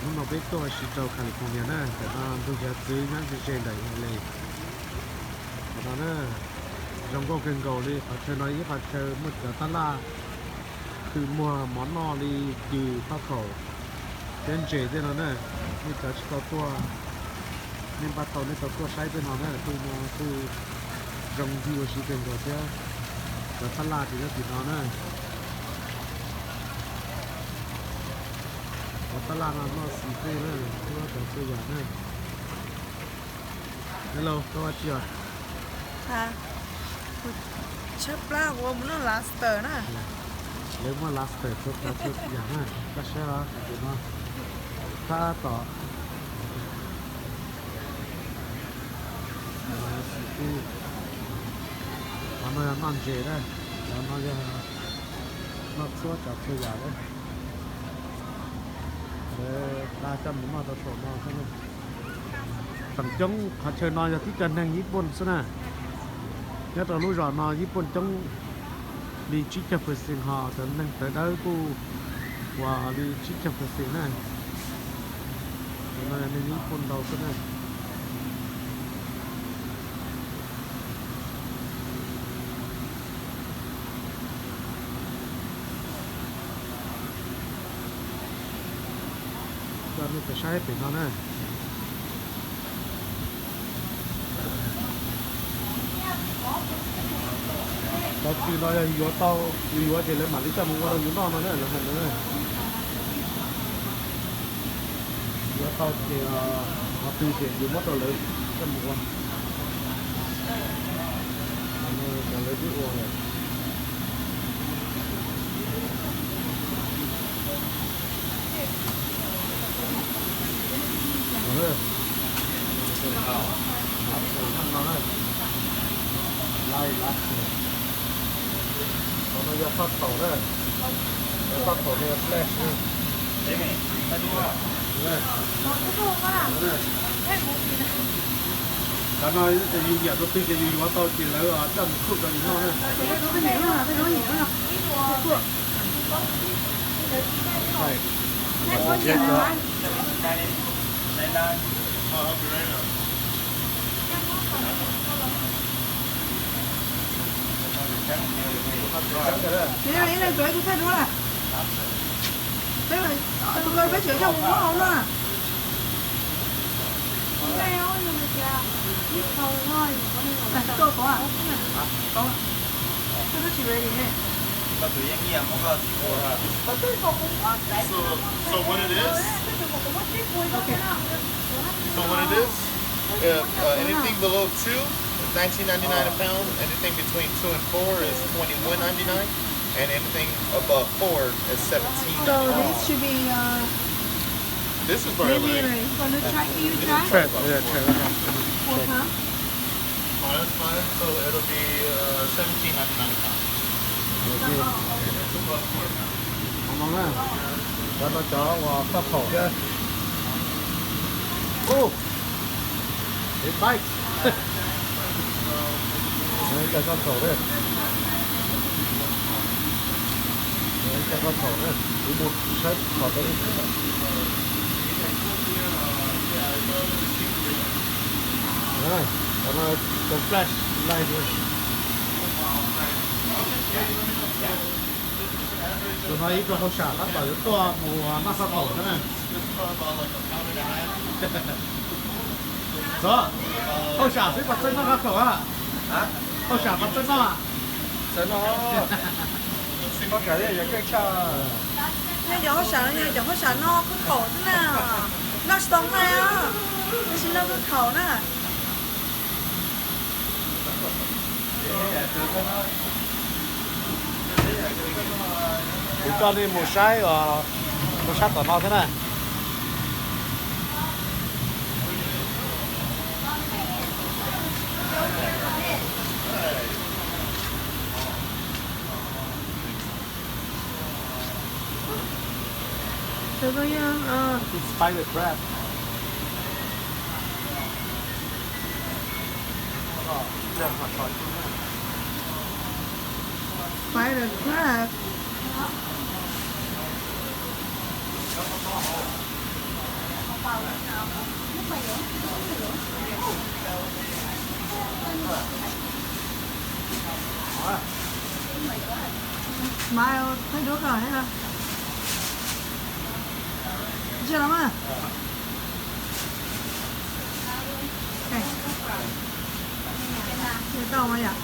Hnub no peb tuaj ua si rau California na, ntawm no ntug yav txwv nyob ze ze ntawm L A. Qhov no na, zoo nkauj kawg nkaus li, qhov chaw no ib qhov chaw muaj cov tab laj khw muag mov noj li cws, faj khaum thiab ntses tej no na. Nej cov tsis tau tuaj, nej npaj tau nej tau tuaj saib tej no na, tej no kuj zoo view ua si kawg nkaus thiab. Cov tab laj ces nyob tim no na. Cov tab laj no noj seafood na, noj cov txhua yam na. Hello, koj ua tsi os? Tshaib plab, kuv ua mus noj lobster na. Lawv muaj lobster txhua tsav txhua yam na, koj saib os, tus no tab tom seafood. Cov no yog noj ntses na, cov no yog noj txhua tsav txhua yam na. Lawv nqa coj mus noj rau saum no xwb na. Feem coob qhov chaw no yog tib co neeg Nyij Pooj xwb na. Nyob rau lub zos no Nyij Pooj coob li tsib caug percent, ho cov neeg tawv dawb kuj uas li tsib caug percent na. Cov no yog neeg Nyij Pooj ntau xwb na. Coj nej pem saib pem no na. Cov tw no yog yuav tau, yus yuav ces lawv mam li coj mus ua rau yus noj no na, lawv hais no na. Yuav tau ces qhov twg ces yus muab rau lawv coj mus ua. Cov lawv twb ua lawm. Lobster no na, live lobster. Qhov no yog faj khaum na, yog faj khaum no yog flash na. Cov no yus nyiam tus twg ces yus yuav tau ces lawv coj mus cook rau yus noj na. Tus ko peb tseem coj mus muab hau na. Koj tsis ready ne. So, so what it is, so what it is, if, uh, anything below two is nineteen ninety-nine a pound, anything between two and four is twenty-one ninety-nine, and anything above four is seventeen ninety-nine. So this should be, uh, this is medium rare. Gonna try, can you try? Try, yeah, try that one. Four pound? Oh, that's fine. So it'll be, uh, seventeen ninety-nine a pound. Qhov no na, cov no cov uas faj khaum thiab. Ub, it bites. Cov faj khaum thiab. Cov faj khaum thiab. Kuv mus saib khaum rau. Cov flash light. Tus no ib tug hauj sam tab tom yuav tuaj mus noj faj khaum xwb na. Txhob, hauj sam xwb puas txawj noj faj khaum a? Hauj sam puas txawj noj? Nej cov hauj sam no yog cov hauj sam noj khaub khaum xwb na. Noj tsis tau nqaij os, tab sis noj khaub khaum na. Kuv coj nej mus saib os, mus saib tom no thiab na. Spider crab. Spider crab. Mas thaij duab koj thiab. Ntsia los mas. Tau mas yom.